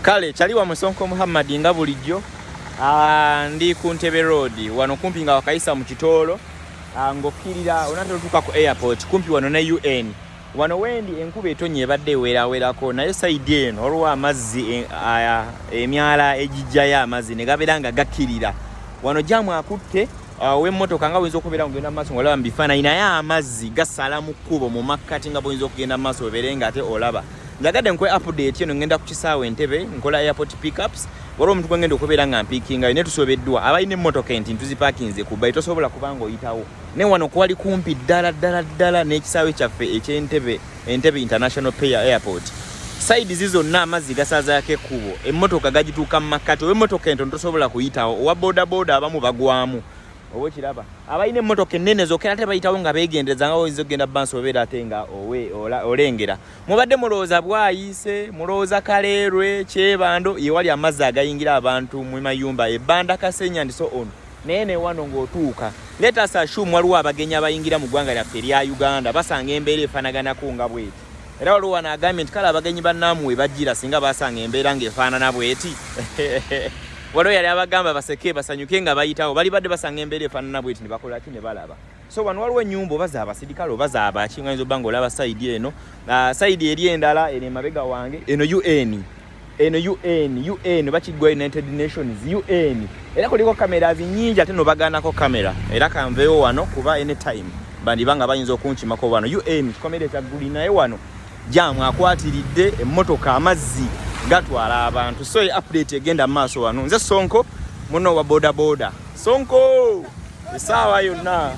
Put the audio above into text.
Kale kyali wa Musonko Muhammad nga bulijjo. Ndi ku Ntebe Road wano kumpi nga wakayisa mu Kitoolo, ng'okkirira onatera otuuka ku airport kumpi wano ne UN. Wano wendi enkuba etonnya ebadde ewerawerako, naye sayidi eno waliwo amazzi, emyala egijjayo amazzi ne gabeera nga gakkirira. Wano jaamu akutte ow'emmotoka nga buyinza okubeera ng'ogenda mu maaso ng'olaba mu bifaananyi, naye amazzi gasala mu kkubo mu makkati nga buyinza okugenda mu maaso obeere nga ate olaba. Njagadde nkuwe update eno. Ngenda ku kisaawe Entebbe, nkola airport pickups. Waliwo omuntu gwe ngenda okubeera nga mpiikingayo, naye tusobeddwa. Abalina emmotoka enti ntuzipaakinze ku bbali, tosobola kubanga oyitawo. Naye wano kwali kumpi ddala ddala ddala n'ekisaawe kyaffe eky'Entebbe, Entebbe International Pair Airport. Side zi zonna amazzi gasazaako ekkubo, emmotoka gagituuka mu makkati. Ow'emmotoka entono tosobola kuyitawo, owa bodaboda abamu bagwamu oba okiraba. Abalina emmotoka ennene zokera ate bayitawo nga beegendereza, nga oyinza okugenda bansi obeera ate nga olengera. Mubadde mulowooza Bwayiise, mulowooza Kaleerwe, Kyebando yewali amazzi agayingira abantu mu mayumba, ebbanda, Kasenya and so on, naye ne wano ng'otuuka. Let us assume waliwo abagenyi abayingira mu ggwanga lyaffe erya Uganda, basanga embeera efaanaganako nga bweti. Era waliwo wano agambye nti kale abagenyi bannaamuwe bajjira singa basanga embeera ng'efaanana bweti. Waliwo yali abagamba baseke basanyuke nga bayitawo, bali badde basanga embeera efaanana bweti ne bakola ki ne balaba. So wano waliwo ennyumba oba za basirikale oba zaabaki, nga yinza obba ng'olaba side eno, side eri endala eno emabega wange eno UN, eno UN, UN bakiggwa United Nations, UN. Era kuliko cameras nyingi, ate nobagaanako kamera. Era kanveewo wano kuba anytime bandiba nga bayinza okunkimako. Wano UN kikomere ekyagguli, naye wano jaamu akwatiridde emmotoka, amazzi gatwala abantu. So update egenda mu maaso wano. Nze Sonko muno wa boda boda, Sonko essaawa yonna.